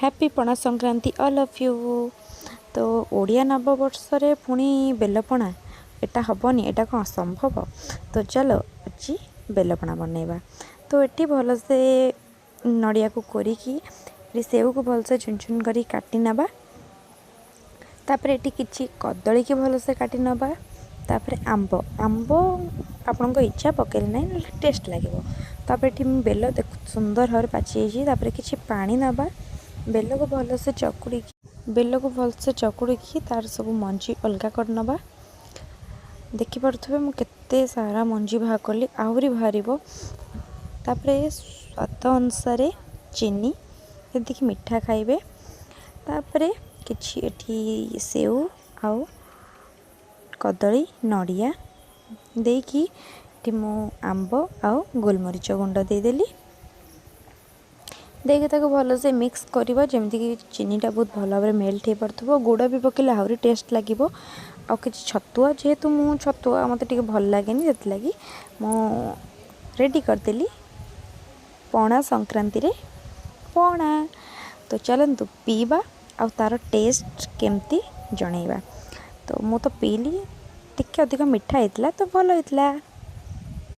Happy Pana Sankranti all of you. ତ ଓଡ଼ିଆ ନବବର୍ଷରେ ପୁଣି ବେଲପଣା, ଏଇଟା ହେବନି, ଏଇଟା କ'ଣ ସମ୍ଭବ? ତ ଚାଲ, ଆଜି ବେଲପଣା ବନେଇବା। ତ ଏଠି ଭଲସେ ନଡ଼ିଆକୁ କୋରିକି, ଏଠି ସେଉକୁ ଭଲସେ ଚୁନ ଚୁନ କରି କାଟି ନେବା। ତାପରେ ଏଠି କିଛି କଦଳୀକି ଭଲସେ କାଟି ନେବା। ତାପରେ ଆମ୍ବ, ଆମ୍ବ ଆପଣଙ୍କ ଇଚ୍ଛା, ପକେଇଲେ ନାହିଁ, ନହେଲେ ଟେଷ୍ଟ ଲାଗିବ। ତାପରେ ଏଠି ମୁଁ ବେଲ ଦେଖ, ସୁନ୍ଦର ଭାବରେ ପାଚିଯାଇଛି। ତାପରେ କିଛି ପାଣି ନେବା, ବେଲକୁ ଭଲସେ ଚକୁଡ଼ିକି ତାର ସବୁ ମଞ୍ଜି ଅଲଗା କରିନେବା। ଦେଖିପାରୁଥିବେ, ମୁଁ କେତେ ସାରା ମଞ୍ଜି ବାହାର କଲି, ଆହୁରି ବାହାରିବ। ତାପରେ ସ୍ୱାଦ ଅନୁସାରେ ଚିନି, ଯେତିକି ମିଠା ଖାଇବେ। ତାପରେ କିଛି ଏଠି ସେଉ ଆଉ କଦଳୀ, ନଡ଼ିଆ ଦେଇକି ଏଠି ମୁଁ ଆମ୍ବ ଆଉ ଗୋଲମରିଚ ଗୁଣ୍ଡ ଦେଇଦେଲି। ଦେଇକି ତାକୁ ଭଲସେ ମିକ୍ସ କରିବା, ଯେମିତିକି ଚିନିଟା ବହୁତ ଭଲ ଭାବରେ ମେଲ୍ଟ ହେଇପାରୁଥିବ। ଗୁଡ଼ ବି ପକାଇଲେ ଆହୁରି ଟେଷ୍ଟ ଲାଗିବ। ଆଉ କିଛି ଛତୁଆ, ଯେହେତୁ ମୁଁ ଛତୁଆ ମୋତେ ଟିକେ ଭଲ ଲାଗେନି, ସେଥିଲାଗି ମୁଁ ରେଡ଼ି କରିଦେଲି ପଣା ସଂକ୍ରାନ୍ତିରେ ପଣା। ତ ଚାଲନ୍ତୁ ପିଇବା ଆଉ ତା'ର ଟେଷ୍ଟ କେମିତି ଜଣେଇବା। ତ ମୁଁ ତ ପିଇଲି, ଟିକେ ଅଧିକ ମିଠା ହେଇଥିଲା, ତ ଭଲ ହେଇଥିଲା।